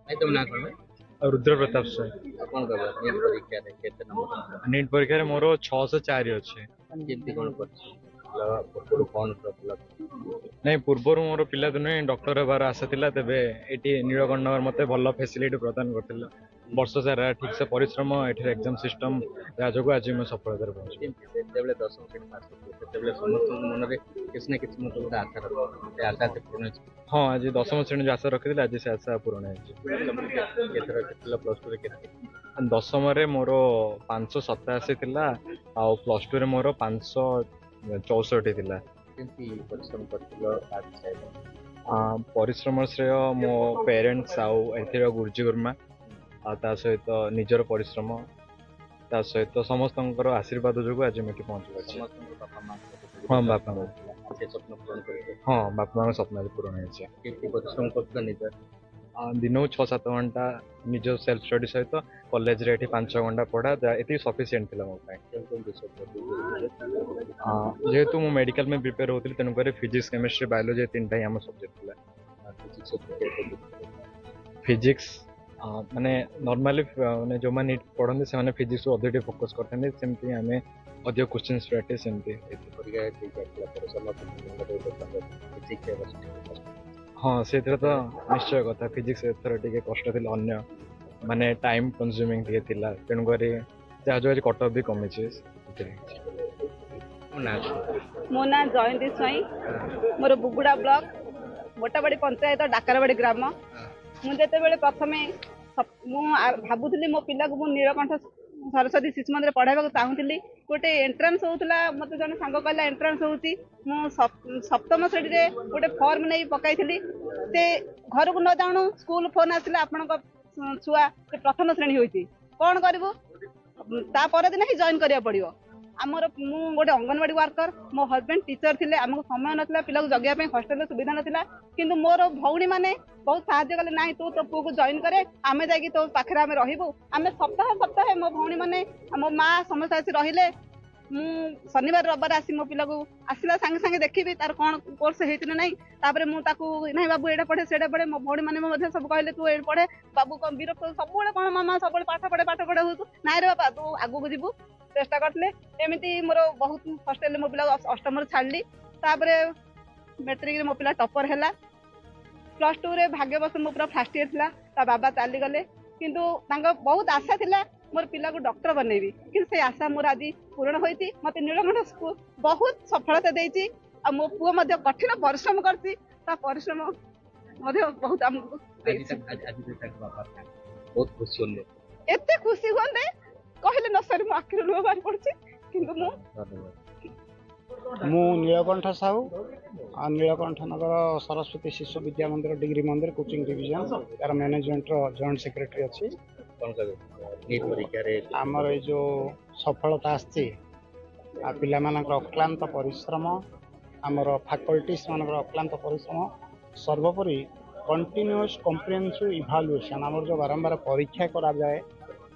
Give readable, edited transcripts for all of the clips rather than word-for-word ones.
ଭାଇ, ତମ ନାଁ କଣ ଭାଇ? ରୁଦ୍ର ପ୍ରତାପ ସ୍ୱାଇଁ। କଣ କହିବ, ନିଟ୍ ପରୀକ୍ଷାରେ କେତେ ନମ୍ବର? ନିଟ୍ ପରୀକ୍ଷାରେ ମୋର 604 ଅଛି। କେମିତି କଣ କରିଛି? ପୂର୍ବରୁ କଣ ଥିଲା? ନାଇଁ, ପୂର୍ବରୁ ମୋର ପିଲାଦିନୁ ହିଁ ଡକ୍ଟର ହେବାର ଆଶା ଥିଲା। ତେବେ ଏଠି ନୀଳକଣ୍ଠ ମୋତେ ଭଲ ଫେସିଲିଟି ପ୍ରଦାନ କରିଥିଲା ବର୍ଷ ସାରା ଠିକ୍ସେ ପରିଶ୍ରମ, ଏଠିର ଏକ୍ଜାମ ସିଷ୍ଟମ, ଯାହା ଯୋଗୁଁ ଆଜି ମୁଁ ସଫଳତାରେ ପହଞ୍ଚିଲି। କେମିତି ଯେତେବେଳେ ଦଶମ ଶ୍ରେଣୀ ପାସ୍ କରୁଥିଲେ, ସେତେବେଳେ ସମସ୍ତଙ୍କ ମନରେ କିଛି ନା କିଛି ମଧ୍ୟ ଗୋଟେ ଆଶା ରଖିଥିଲେ, ସେ ଆଶା ଆଜି ପୂରଣ ହେଇଛି? ହଁ, ଆଜି ଦଶମ ଶ୍ରେଣୀ ଯୋଉ ଆଶା ରଖିଥିଲି, ଆଜି ସେ ଆଶା ପୂରଣ ହେଇଛି। କେତେ ରଖିଥିଲ? ପ୍ଲସ୍ ଟୁରେ କେତେ? ଦଶମରେ ମୋର 587 ଥିଲା ଆଉ ପ୍ଲସ୍ ଟୁରେ ମୋର 564 ଥିଲା। କେମିତି ପରିଶ୍ରମ କରିଥିଲ ତା ବିଷୟରେ? ପରିଶ୍ରମ ଶ୍ରେୟ ମୋ ପ୍ୟାରେଣ୍ଟସ୍ ଆଉ ଏଥିର ଗୁରୁଜୀ ଗୁରୁମା, ଆଉ ତା ସହିତ ନିଜର ପରିଶ୍ରମ, ତା ସହିତ ସମସ୍ତଙ୍କର ଆଶୀର୍ବାଦ ଯୋଗୁଁ ଆଜି ମୁଁ ଏଠି ପହଞ୍ଚି ପାରିଛି। ସମସ୍ତଙ୍କ ବାପା ମାଙ୍କ ହଁ, ବାପା ମା। ସେ ସ୍ୱପ୍ନ ପୂରଣ କରିବେ? ହଁ, ବାପା ମାଙ୍କ ସ୍ୱପ୍ନ ଆଜି ପୂରଣ ହେଇଛି। କେମିତି ପରିଶ୍ରମ କରୁଥିଲ ନିଜ? ଦିନକୁ 6-7 ଘଣ୍ଟା ନିଜ ସେଲ୍ଫ ଷ୍ଟଡି ସହିତ କଲେଜରେ ଏଠି 5 ଘଣ୍ଟା ପଢ଼ା, ଏତିକି ସଫିସିଏଣ୍ଟ ଥିଲା ମୋ ପାଇଁ। କେଉଁ କେଉଁ ବିଷୟ? ଯେହେତୁ ମୁଁ ମେଡିକାଲ ପାଇଁ ପ୍ରିପେୟାର ହେଉଥିଲି, ତେଣୁକରି ଫିଜିକ୍ସ, କେମିଷ୍ଟ୍ରି, ବାୟୋଲୋଜି ତିନିଟା ହିଁ ଆମ ସବଜେକ୍ଟ ଥିଲା। ଫିଜିକ୍ସ ମାନେ ନର୍ମାଲି ମାନେ ଯେଉଁମାନେ ନିଟ୍ ପଢ଼ନ୍ତି, ସେମାନେ ଫିଜିକ୍ସକୁ ଅଧିକ ଟିକେ ଫୋକସ୍ କରିଥାନ୍ତି। ସେମିତି ଆମେ ଅଧିକ କୋଶ୍ଚିନ୍ସ ପ୍ରାକ୍ଟିସ୍ ସେମିତି। ପରୀକ୍ଷା ଦେଇକି ଆସିଲା ପରେ ସମସ୍ତଙ୍କ ଫିଜିକ୍ସ? ହଁ, ସେଥିରେ ତ ନିଶ୍ଚୟ କଥା, ଫିଜିକ୍ସ ଏଥର ଟିକେ କଷ୍ଟ ଥିଲା, ଅନ୍ୟ ମାନେ ଟାଇମ୍ କନଜ୍ୟୁମିଂ ଟିକେ ଥିଲା, ତେଣୁକରି ଯାହା ଯୋଉ ଆଜି କଟ୍ ଅଫ୍ ବି କମିଛି ସେଥିରେ। ମୋ ନାଁ ଜୟନ୍ତୀ ସ୍ୱାଇଁ, ମୋର ବୁଗୁଡ଼ା ବ୍ଲକ ମୋଟାବାଡ଼ି ପଞ୍ଚାୟତ ଡାକରବାଡ଼ି ଗ୍ରାମ। ମୁଁ ଯେତେବେଳେ ପ୍ରଥମେ ମୁଁ ଭାବୁଥିଲି ମୋ ପିଲାକୁ ମୁଁ ନୀଳକଣ୍ଠ ସରସ୍ୱତୀ ଶିଶୁ ମନ୍ଦିର ପଢ଼ାଇବାକୁ ଚାହୁଁଥିଲି, ଗୋଟେ ଏଣ୍ଟ୍ରାନ୍ସ ହେଉଥିଲା। ମୋତେ ଜଣେ ସାଙ୍ଗ କହିଲା ଏଣ୍ଟ୍ରାନ୍ସ ହେଉଛି। ମୁଁ ସପ୍ତମ ଶ୍ରେଣୀରେ ଗୋଟେ ଫର୍ମ ନେଇ ପକାଇଥିଲି। ସେ ଘରକୁ ନ ଯାଉଣୁ ସ୍କୁଲ ଫୋନ୍ ଆସିଲା, ଆପଣଙ୍କ ଛୁଆ ସେ ପ୍ରଥମ ଶ୍ରେଣୀ ହୋଇଛି। କ'ଣ କରିବୁ? ତା ପରଦିନ ହିଁ ଜଏନ୍ କରିବାକୁ ପଡ଼ିବ। ଆମର ମୁଁ ଗୋଟେ ଅଙ୍ଗନବାଡ଼ି ୱାର୍କର, ମୋ ହଜବେଣ୍ଡ ଟିଚର ଥିଲେ। ଆମକୁ ସମୟ ନଥିଲା ପିଲାକୁ ଜଗିବା ପାଇଁ, ହଷ୍ଟେଲରେ ସୁବିଧା ନଥିଲା। କିନ୍ତୁ ମୋର ଭଉଣୀମାନେ ବହୁତ ସାହାଯ୍ୟ କଲେ, ନାଇଁ ତୁ ତୋ ପୁଅକୁ ଜଏନ୍ କରେ, ଆମେ ଯାଇକି ତୋ ପାଖରେ ଆମେ ରହିବୁ। ଆମେ ସପ୍ତାହ ସପ୍ତାହେ ମୋ ଭଉଣୀମାନେ, ମୋ ମା ସମସ୍ତେ ଆସି ରହିଲେ। ମୁଁ ଶନିବାର ରବିବାର ଆସି ମୋ ପିଲାକୁ ଆସିଲା ସାଙ୍ଗେ ସାଙ୍ଗେ ଦେଖିବି ତାର କ'ଣ କୋର୍ସ ହେଇଛି ନା ନାହିଁ। ତାପରେ ମୁଁ ତାକୁ, ନାଇଁ ବାବୁ, ଏଇଟା ପଢ଼େ, ସେଇଟା ପଢ଼େ। ମୋ ଭଉଣୀମାନେ ମଧ୍ୟ ସବୁ କହିଲେ, ତୁ ଏଇଠି ପଢ଼େ ବାବୁ, କ'ଣ ବିରକ୍ତ ସବୁବେଳେ, କ'ଣ ମାମା ସବୁବେଳେ ପାଠ ପଢ଼େ ପାଠ ପଢ଼େ ହଉଛୁ? ନାଇଁ ରେ ବାପା, ତୁ ଆଗକୁ ଯିବୁ। ଚେଷ୍ଟା କରିଥିଲେ। ଏମିତି ମୋର ବହୁତ ହଷ୍ଟେଲରେ ମୋ ପିଲାକୁ ଅଷ୍ଟମରେ ଛାଡ଼ିଲି। ତାପରେ ମେଟ୍ରିକରେ ମୋ ପିଲା ଟପର ହେଲା। ପ୍ଲସ୍ ଟୁରେ ଭାଗ୍ୟବଶ ମୋ ପୁରା ଫାର୍ଷ୍ଟ ଇୟର ଥିଲା, ତା ବାବା ଚାଲିଗଲେ। କିନ୍ତୁ ତାଙ୍କ ବହୁତ ଆଶା ଥିଲା ମୋର ପିଲାକୁ ଡକ୍ଟର ବନେଇବି, କିନ୍ତୁ ସେଇ ଆଶା ମୋର ଆଜି ପୂରଣ ହୋଇଛି। ମୋତେ ନୀଳକଣ୍ଠ ସ୍କୁଲ ବହୁତ ସଫଳତା ଦେଇଛି ଆଉ ମୋ ପୁଅ ମଧ୍ୟ କଠିନ ପରିଶ୍ରମ କରିଛି, ତା ପରିଶ୍ରମ ମଧ୍ୟ ବହୁତ ଆମକୁ ଦେଇଛି। ବହୁତ ଖୁସି, ଏତେ ଖୁସି ହୁଅନ୍ତେ କହିଲେ ନ ସରେ, ମୋ ଆଖିରୁ ଲୁହ ବାହାରି ପଡୁଛି। କିନ୍ତୁ ମୁଁ ନୀଳକଣ୍ଠ ସାହୁ, ନୀଳକଣ୍ଠ ନଗର ସରସ୍ୱତୀ ଶିଶୁ ବିଦ୍ୟା ମନ୍ଦିର ଡିଗ୍ରୀ ମନ୍ଦିର କୋଚିଂ ଡିଭିଜନ, ତାର ମ୍ୟାନେଜମେଣ୍ଟର ଜଏଣ୍ଟ ସେକ୍ରେଟାରୀ ଅଛି। ଆମର ଏଇ ଯେଉଁ ସଫଳତା ଆସିଛି, ଆଉ ପିଲାମାନଙ୍କର ଅକ୍ଲାନ୍ତ ପରିଶ୍ରମ, ଆମର ଫାକଲ୍ଟିସ୍ ମାନଙ୍କର ଅକ୍ଲାନ୍ତ ପରିଶ୍ରମ, ସର୍ବୋପରି କଣ୍ଟିନ୍ୟୁଅସ୍ କମ୍ପ୍ରିହେନ୍ସିଭ୍ ଇଭାଲୁଏସନ୍, ଆମର ଯେଉଁ ବାରମ୍ବାର ପରୀକ୍ଷା କରାଯାଏ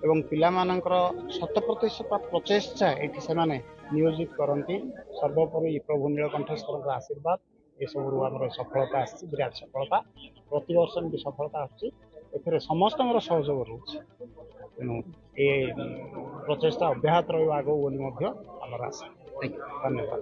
ଏବଂ ପିଲାମାନଙ୍କର ଶତ ପ୍ରତିଶତ ପ୍ରଚେଷ୍ଟା ଏଠି ସେମାନେ ନିୟୋଜିତ କରନ୍ତି, ସର୍ବୋପରି ପ୍ରଭୁ ନୀଳକଣ୍ଠେଶ୍ୱରଙ୍କର ଆଶୀର୍ବାଦ, ଏସବୁରୁ ଆମର ସଫଳତା ଆସିଛି, ବିରାଟ ସଫଳତା। ପ୍ରତିବର୍ଷ ଏମିତି ସଫଳତା ଆସୁଛି। ଏଥିରେ ସମସ୍ତଙ୍କର ସହଯୋଗ ରହୁଛି। ତେଣୁ ଏ ପ୍ରଚେଷ୍ଟା ଅବ୍ୟାହତ ରହିବ ଆଗକୁ ବୋଲି ମଧ୍ୟ ଆମର ଆଶା। ଧନ୍ୟବାଦ।